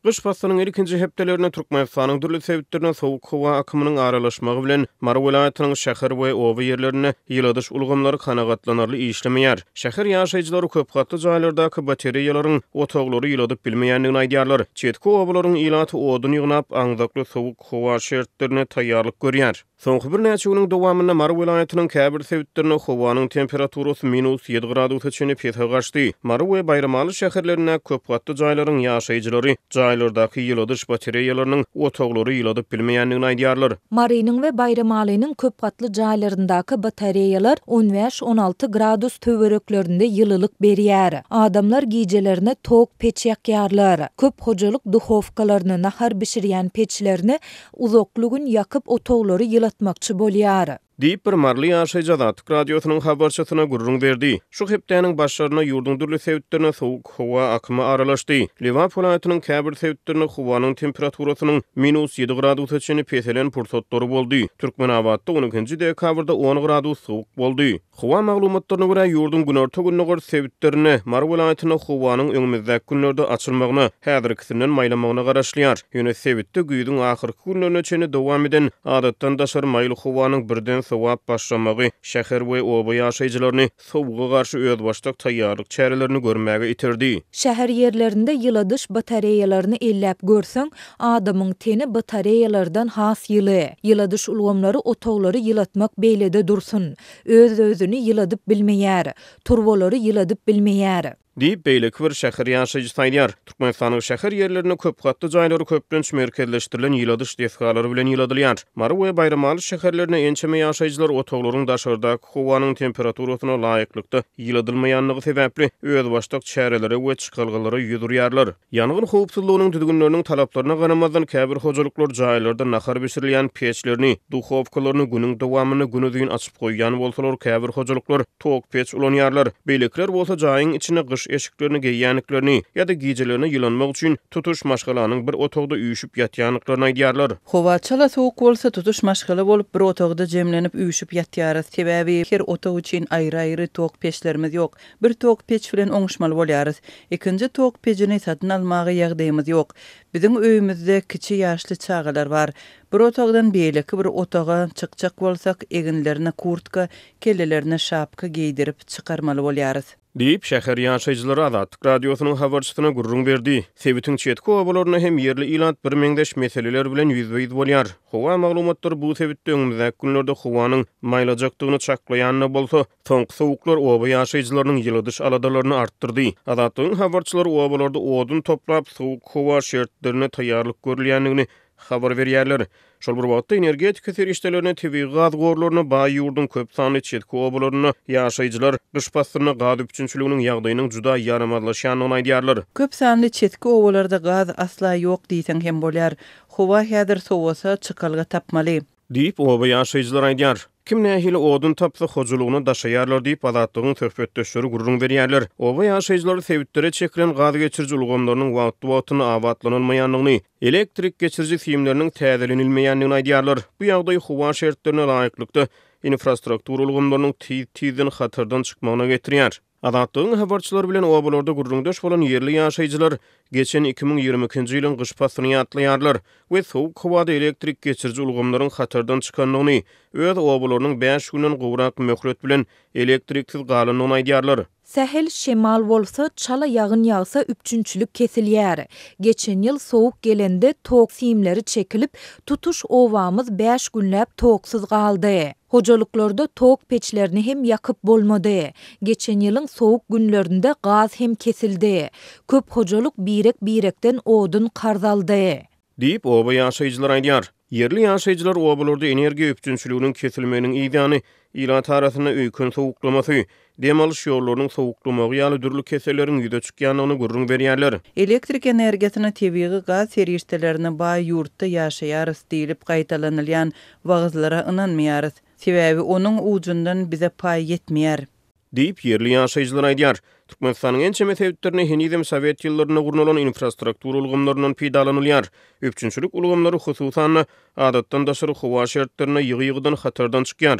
Gyş paslynyň ilkinji hepdelerinde Türkmenistanyň dürli sebitlerine sowuk howa akymynyň aralaşmagy bilen, Mary welaýatynyň şäher we oba ýerlerinde ýyladyş ulgamlary kanagatlanarly işlemeýär. Şäher ýaşaýjylary köp gatly jaýlardaky batareýalaryň otaglary ýyladyp bilmeýändigini aýdýarlar. Çetki obalaryň ilaty odun ýygnap, aňzakly sowuk howa şertlerine taýýarlyk görýär. Soňky birnäçe günüň dowamynda Mary welaýatynyň käbir sebitlerinde howanyň temperaturasy minus ýedi gradusa çenli pese gaçdy. Mary we Baýramaly şäherlerindäki köp gatly jaýlaryň ýaşaýjylary jaýlardaky ýyladyş batareýalarynyň otaglary ýyladyp bilmeýändigini aýdýarlar. Marynyň we Baýramalynyň köp gatly jaýlaryndaky batareýalar on bäş-on alty gradus töwereklerinde ýylylyk berýär. Adamlar gijelerine tok peç ýakýarlar. Köp hojalyk duhowkalaryny, nahar bişirýän peçlerini Uzakly gün ýakyp otaglary ýylatmakçy bolýar. Diýip, bir maryly ýaşaýjy Azatlyk Radiosynyň habarçysyna gürrüň berdi. Şu hepdäniň başlarynda ýurduň dürli sebitlerine sowuk howa akymy aralaşdy. Lebap welaýatynyň käbir sebitlerinde howanyň temperaturasynyň minus ýedi gradusa çenli peselen pursatlary boldy. Türkmenabatda on ikinji dekabrda on gradus sowuk boldy. Howa maglumatlaryna görä, ýurduň günorta-gündogar sebitlerinde, Mary welaýatynda howanyň öňümizdäki günlerde açylmagyna, häzirkisinden maýlamagyna garaşylýar. Ýöne sebitde güýzüň ahyrky günlerine çenli dowam eden adatdan daşary maýyl howanyň birden sowap başlamagy şäher we oba ýaşaýjylaryny sowuga garşy özbaşdak taýýarlyk çärelerini görmäge iterdi. Şäher ýerlerinde ýyladyş batareýalaryny elläp görseň, adamyň teni batareýalardan has ýyly. Ýyladyş ulgamlary otaglary ýylatmak beýlede dursun, Öz-özüni ýyladyp bilmeýär. Turbalary ýyladyp bilmeýär. Diýip, beýleki bir şäher ýaşaýjysy aýdýar. Türkmenistanyň şäher ýerlerinde köp gatly jaýlary köplenç merkezleşdirilen ýyladyş desgalary bilen ýyladylýar. Mary we Baýramaly şäherlerinde ençeme ýaşaýjylar otaglaryň daşardaky howanyň temperaturasyna laýyklykda ýyladylmaýandygy sebäpli özbaşdak çärelere we çykalgalara ýüz urýarlar. Ýangyn howpsuzlygynyň düzgünleriniň talaplaryna garamazdan, käbir hojalyklar jaýlarda nahar bişirilýän peçlerini, duhowkalaryny günüň dowamynda günuzyn açyp goýýan bolsalar, käbir hojalyklar tok peç ulanýarlar. Beýlekiler bolsa jaýyň içinde gyş eşiklerini geýýändiklerini ýa-da gijelerine ýylanmak üçin tutuş maşgalanyň bir otagda üýşüp ýatýandyklaryny aýdýarlar. Howa çala sowuk bolsa, tutuş maşgala bolup bir otagda jemlenip üýşüp ýatýarys. Sebäbi her otag üçin aýry-aýry tok peçlerimiz ýok. Bir tok peç bilen oňuşmaly bolýarys. Ikinji tok pejini satyn almaga ýagdaýymyz ýok. Biziň öýümizde kiçi ýaşly çagalar bar. Bir otagdan beýleki bir otaga çykjak bolsak, eginlerine kurtka, kellelerine şapka geýdirip çykarmaly bolýarys. Diýip, şäher ýaşaýjylary Azatlyk Radiosynyň habarçysyna gürrüň berdi. Sebitiň çetki obalarynda hem ýerli ilat birmeňzeş meseleler bilen ýüzbe-ýüz bolýar. Howa maglumatlary bu sebitde öňümizdäki günlerde howanyň maýlajakdygyny çaklaýan-da bolsa, Soňky sowuklar oba ýaşaýjylarynyň ýyladyş aladalaryny artdyrdy. Azatlygyň habarçylary obalarda odun toplap, sowuk howa şertlerine taýýarlyk görülýändigini habar berýärler. Şol bir wagtda, energetika serişdelerine, tebigy gaz gorlaryna baý ýurduň köp sanly çetki obalarynda ýaşaýjylar gyş paslynda gaz üpjünçiliginiň ýagdaýynyň juda ýaramazlaşýandygyny aýdýarlar. Köp sanly çetki obalarda gaz asla ýok diýseň hem bolýar. Howa häzir sowasa, çykalga tapmaly. Diýip, oba ýaşaýjylary aýdýar. Kim nähili odun tapsa, hojalygyna daşaýarlar diýip, Azatlygyň söhbetdeşleri gürrüň berýärler. Oba ýaşaýjylary sebitlere çekilen gaz geçiriji ulgamlarynyň wagtly-wagtynda abatlanylmaýandygyny, elektrik geçiriji simleriniň täzelenilmeýändigini aýdýarlar. Bu ýagdaý howa şertlerine laýyklykda infrastruktura ulgamlarynyň tiz-tizden hatardan çykmagyna getirýär. Azatlygyň habarçylary bilen obalarda gürrüňdeş bolan ýerli ýaşaýjylar geçen 2022-nji ýylyň gyş paslyny ýatlaýarlar we sowuk howada elektrik geçiriji ulgamlaryň hatardan çykandygyny, öz obalarynyň bäş günden gowrak möhlet bilen elektriksiz galandygyny aýdýarlar. Sähel şemal bolsa, çala ýagyn ýagsa üpjünçilik kesilýär. Geçen ýyl sowuk gelende tok simleri çekilip, tutuş obamyz bäş günläp toksuz galdy. Hojalyklarda tok peçlerini hem ýakyp bolmady. Geçen ýylyň sowuk günlerinde gaz hem kesildi. Köp hojalyk birek-birekden odun karz aldy. Diýip, oba ýaşaýjylary aýdýar. Ýerli ýaşaýjylar obalarda energiýa üpjünçiliginiň kesilmeginiň yzýany ilat arasynda öýken sowuklamasy, dem alyş ýollarynyň sowuklamagy ýaly dürli keselleriň ýüze çykýandygyny gürrüň berýärler. Elektrik energiýasyna, tebigy gaz serişdelerine baý ýurtda ýaşaýarys diýlip gaýtalanylýan wagyzlara ynanmaýarys. Sebäbi onuň ujundan bize paý ýetmeýär. Diýip, ýerli ýaşaýjylar aýdýar. Türkmenistanyň ençeme sebitlerinde henizem sowet ýyllarynda gurnalan infrastruktura ulgamlaryndan peýdalanylýar. Üpjünçilik ulgamlary, hususan-da, adatdan daşary howa şertlerinde ýygy-ýygydan hatardan çykýar.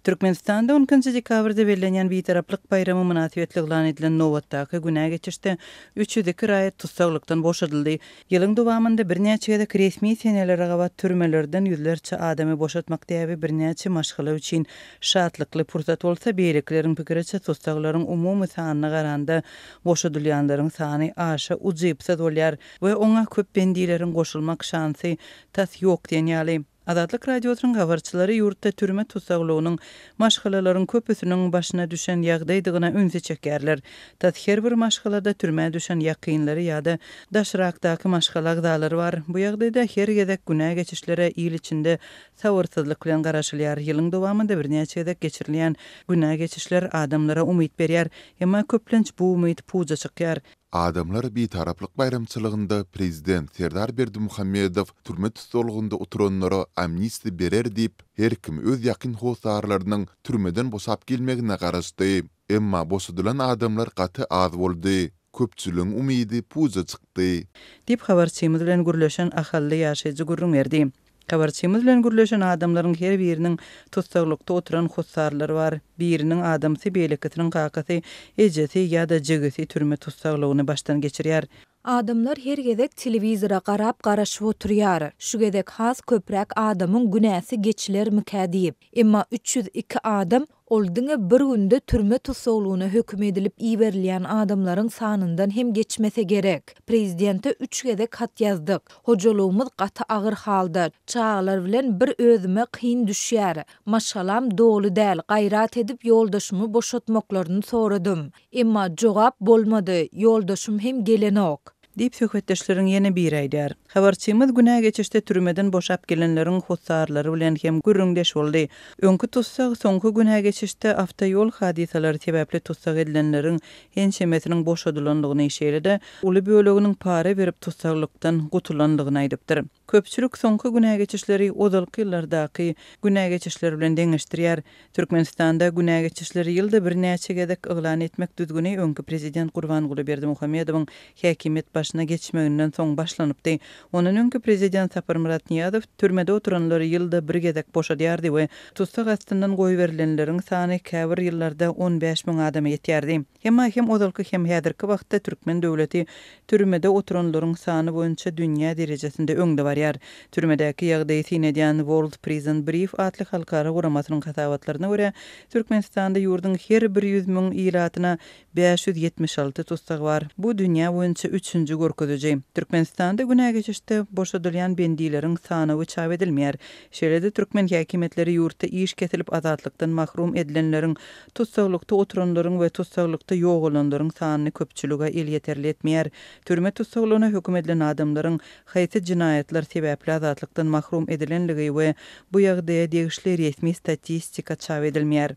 Türkmenistanda on ikinji dekabrda bellenýän Bitaraplyk baýramy mynasybetli yglan edilen nobatdaky günä geçişde 302 raýat tussaglykdan boşadyldy. Ýylyň dowamynda birnäçe gezek resmi senelere gabat türmelerden ýüzlerçe adamy boşatmak däbi birnäçe maşgala üçin şatlykly pursat bolsa, beýlekileriň pikiriçe tussaglaryň umumy sanyna garanda boşadylýanlaryň sany aşa ujypsyz bolýar we oňa köp bendileriň goşulmak şansy tas ýok diýen ýaly. Azatlyk Radiosynyň habarçylary ýurtda türme tussaglygynyň maşgalalaryň köpüsiniň başyna düşen ýagdaýdygyna ünsi çekýärler. Tas her bir maşgalada türmä düşen ýakynlary ýa-da daşrakdaky maşgala agzalary bar. Bu ýagdaýda her gezek günä geçişlere il içinde sabyrsyzlyk bilen garaşylýar. Ýylyň dowamynda birnäçe gezek geçirilýän günä geçişler adamlara umyt berýär. Emma köplenç bu umyt puja çykýar. Adamlar Bitaraplyk baýramçylygynda prezident Serdar Berdimuhamedow türme tussaglygynda oturanlara amnistiýa berer diýip, her kim öz ýakyn hossarlarynyň türmeden boşap gelmegine garaşdy. Emma boşadylan adamlar gaty az boldy. Köpçüligiň umydy puja çykdy. Diýip, habarçymyz bilen gürleşen ahally ýaşaýjy gürrüň berdi. Habarçymyz bilen gürleşen adamlaryň her biriniň tussaglykda oturan hossarlary bar. Biriniň adamsy, beýlekisiniň kakasy, ejesi ýa-da jigisi türme tussaglygyny başdan geçirýär. Adamlar her gezek telewizora garap garaşyp oturýar, şu gezek has köpräk adamyň günäsi geçilermikä diýip. Emma 302 adam Ol diňe bir günde türme tussaglygyna höküm edilip iberilýän adamlaryň sanyndan hem geçmese gerek. Prezidente üç gezek hat ýazdyk. Hojalygymyz gaty agyr halda. Çagalar bilen bir özüme kyn düşýär. Maşgalam doly däl, gaýrat edip ýoldaşymy boşatmaklaryny soradym. Emma jogap bolmady, ýoldaşym hem gelenok. Diýip, söhbetdeşleriň ýene biri aýdýar. Habarçymyz günä geçişde türmeden boşap gelenleriň hossarlary bilen hem gürrüňdeş boldy. Öňki tussag soňky günä geçişde awtoýol hadysalary sebäpli tussag edilenleriň ençemesiniň boşadylandygyny, şeýle-de uly böleginiň para berip tussaglykdan gutulandygyny aýdypdyr. Köpçülik soňky günä geçişleri ozalky ýyllardaky günä geçişler bilen deňeşdirýär. Türkmenistanda günä geçişleri ýylda birnäçe gezek yglan etmek düzgüni öňki prezident Gurbanguly Berdimuhamedowyň häkimiýet başyna geçmeginden soň başlanypdy. Ondan öňki prezident Saparmyrat Nyýazow türmede oturanlary ýylda bir gezek boşadýardy we tussag astyndan goýberilenleriň sany käbir ýyllarda 15 müň adama ýetýärdi. Emma hem ozalky hem häzirki wagtda türkmen döwleti türmede oturanlaryň sany boýunça dünýä derejesinde öňde barýar. Türmedäki ýagdaýy syn edýän World Prison Brief atly halkara guramasynyň hasabatlaryna görä, Türkmenistanda ýurduň her bir 100 müň ilatyna 576 tussag bar. Bu dünýä boýunça üçünji görkeziji. Türkmenistanda günä geçişde boşadylýan bendileriň sanawy çap edilmeýär. Şeýle-de türkmen häkimiýetleri ýurtda iş kesilip azatlykdan mahrum edilenleriň Tussaglykda oturanlaryň we tussaglykda ýogalanlaryň sanyny köpçülige elýeterli etmeýär. Türme tussaglygyna höküm edilen adamlaryň haýsy jenaýatlar sebäpli azatlykdan mahrum edilenligi we bu ýagdaýa degişli resmi statistika çap edilmeýär.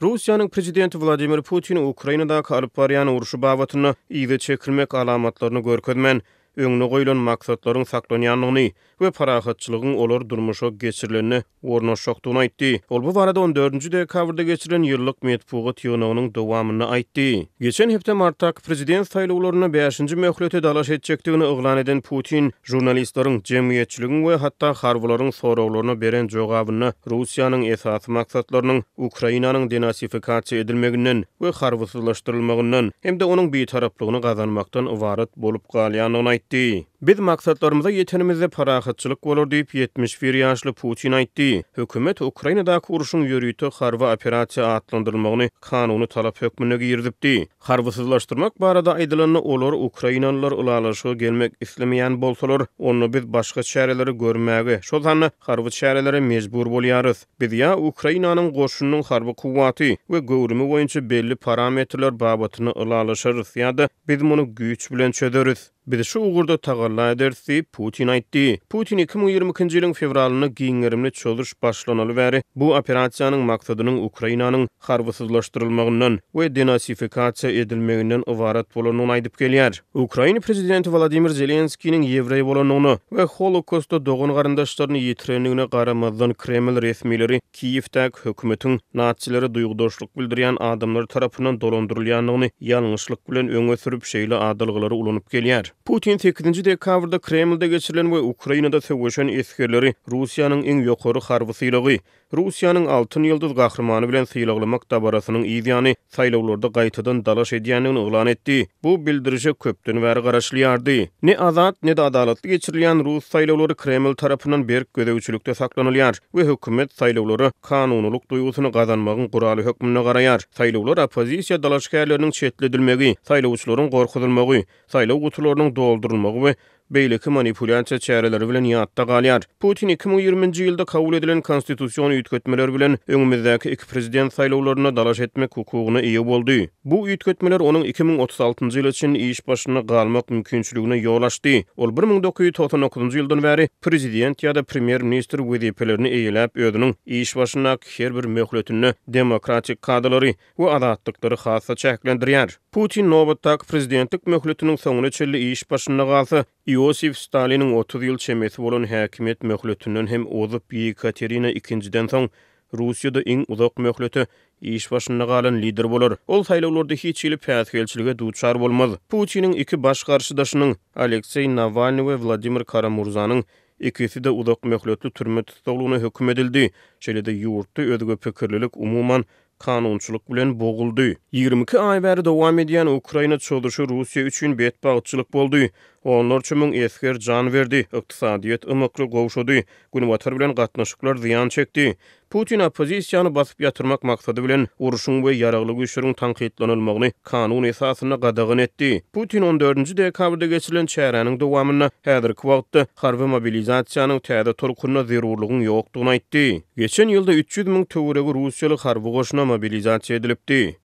Russiýanyň prezidenti Wladimir Putin Ukrainadaky alyp barýan urşy babatynda yza çekilmek alamatlaryny görkezmän, öňde goýlan maksatlaryň saklanýandygyny we parahatçylygyň olar durmuşa geçirilende ornaşjakdygyny aýtdy. Ol bu barada on dördünji dekabrda geçirilen ýyllyk metbugat ýygnagynyň dowamynda aýtdy. Geçen hepde martdaky prezident saýlawlarynda bäşinji möhlete dalaş etjekdigini yglan eden Putin žurnalistleriň, jemgyýetçiligiň we hatda harbylaryň soraglaryna beren jogabynda Russiýanyň esasy maksatlarynyň Ukrainanyň denasifikasiýa edilmeginden we harbysyzlaşdyrylmagyndan hem-de onuň bitaraplygyny gazanmakdan ybarat bolup galýandygyny aýtdy. Biz maksatlarymyza ýetenimizde parahatçylyk bolar diýip, 71 ýaşly Putin aýtdy. Hökümet Ukrainadaky urşuň ýörite harby operasiýa atlandyrylmagyny kanuny talap hökmünde girizipdi. Harbysyzlaşdyrmak barada aýdylanda, olar, ukrainalylar ylalaşyga gelmek islemeýän bolsalar, onda biz başga çäreleri görmäge, şol sanda harby çärelere mejbur bolýarys. Biz ýa Ukrainanyň goşunynyň harby kuwwaty we göwrümi boýunça belli parametrler babatynda ylalaşarys ýa-da biz muny güýç bilen çözeris. Biz şu ugurda tagalla ederis diýip, Putin aýtdy. Putin 2022-nji ýylyň fewralynda giň gerimli çozuş başlanaly bäri bu operasiýanyň maksadynyň Ukrainanyň harbysyzlaşdyrylmagyndan we denasifikasiýa edilmeginden ybarat bolandygyny aýdyp gelýär. Ukraina prezidenti Wolodymyr Zelenskiniň ýewreý bolandygyna we Holokostda dogan-garyndaşlaryny ýitirendigine garamazdan Kreml resmileri Kiýewdäki hökümetiň natsilere duýgudaşlyk bildirýän adamlar tarapyndan dolandyrylýandygyny ýalňyşlyk bilen öňe sürüp şeýle adalgalary ulanyp gelýär. Putin sekizinji dekabrda Kremlde geçirilen we Ukrainada söweşen esgerleri Russiýanyň iň ýokary harby sylagy, Russiýanyň Altyn ýyldyz gahrymany bilen sylaglamak dabarasynyň yz ýany saýlawlarda gaýtadan dalaş edýändigini yglan etdi. Bu bildirişe köpden bäri garaşylýardy. Ne azat, ne-de adalatly geçirilýän rus saýlawlary Kreml tarapyndan berk gözegçilikde saklanylýar we hökümet saýlawlara kanunylyk duýgusyny gazanmagyň guraly hökmünde garaýar. Saýlawlar oppozisiýa dalaşgärleriniň çetledilmegi, saýlawçylaryň gorkuzylmagy, saýlaw gutularynyň doldurylmagy we beýleki manipulýasiýa çäreleri bilen ýatda galýar. Putin 2020-nji ýylda kabul edilen konstitusion üýtgetmeler bilen öňümizdäki iki prezident saýlawlarynda dalaş etmek hukugyna eýe boldy. Bu üýtgetmeler onuň 2036-njy ýyla çenli iş başynda galmak mümkinçiligine ýol açdy. Ol 1999-njy ýyldan bäri prezident ýa-da premýer-ministr wezipelerini eýeläp, özüniň iş başyndaky her bir möhletinde demokratik kadalary we azatlyklary has-da çäklendirýär. Putin nobatdaky prezidentlik möhletiniň soňuna çenli iş başynda galsa, Iosif Staliniň 30 ýyl çemesi bolan häkimiýet möhletinden hem ozup Ýekaterina II-den soň Russiýada iň uzak möhlete iş başynda galan lider bolar. Ol saýlawlarda hiç hili päsgelçilige duçar bolmaz. Putiniň iki baş garşydaşynyň, Alekseý Nawalnyý we Wladimir Kara-Murzanyň ikisi-de uzak möhletli türme tussaglygyna höküm edildi. Şeýle-de ýurtda özge pikirlilik umuman kanunçylyk bilen boguldy. 22 aý bäri dowam edýän Ukraina çozuşy Russiýa üçin betbagtçylyk boldy. Onlarça müň esger jan berdi, ykdysadyýet ymykly gowşady, Günbatar bilen gatnaşyklar zyýan çekdi. Putin oppozisiýany basyp ýatyrmak maksady bilen urşuň we ýaragly güýçleriň tankytlanylmagyny kanun esasynda gadagan etdi. Putin on dördünji dekabrda geçirilen çäräniň dowamynda häzirki wagtda harby mobilizasiýanyň täze tolkunyna zerurlygyň ýokdugyny aýtdy. Geçen ýylda 300 müň töweregi russiýaly harby goşuna mobilizasiýa edilipdi.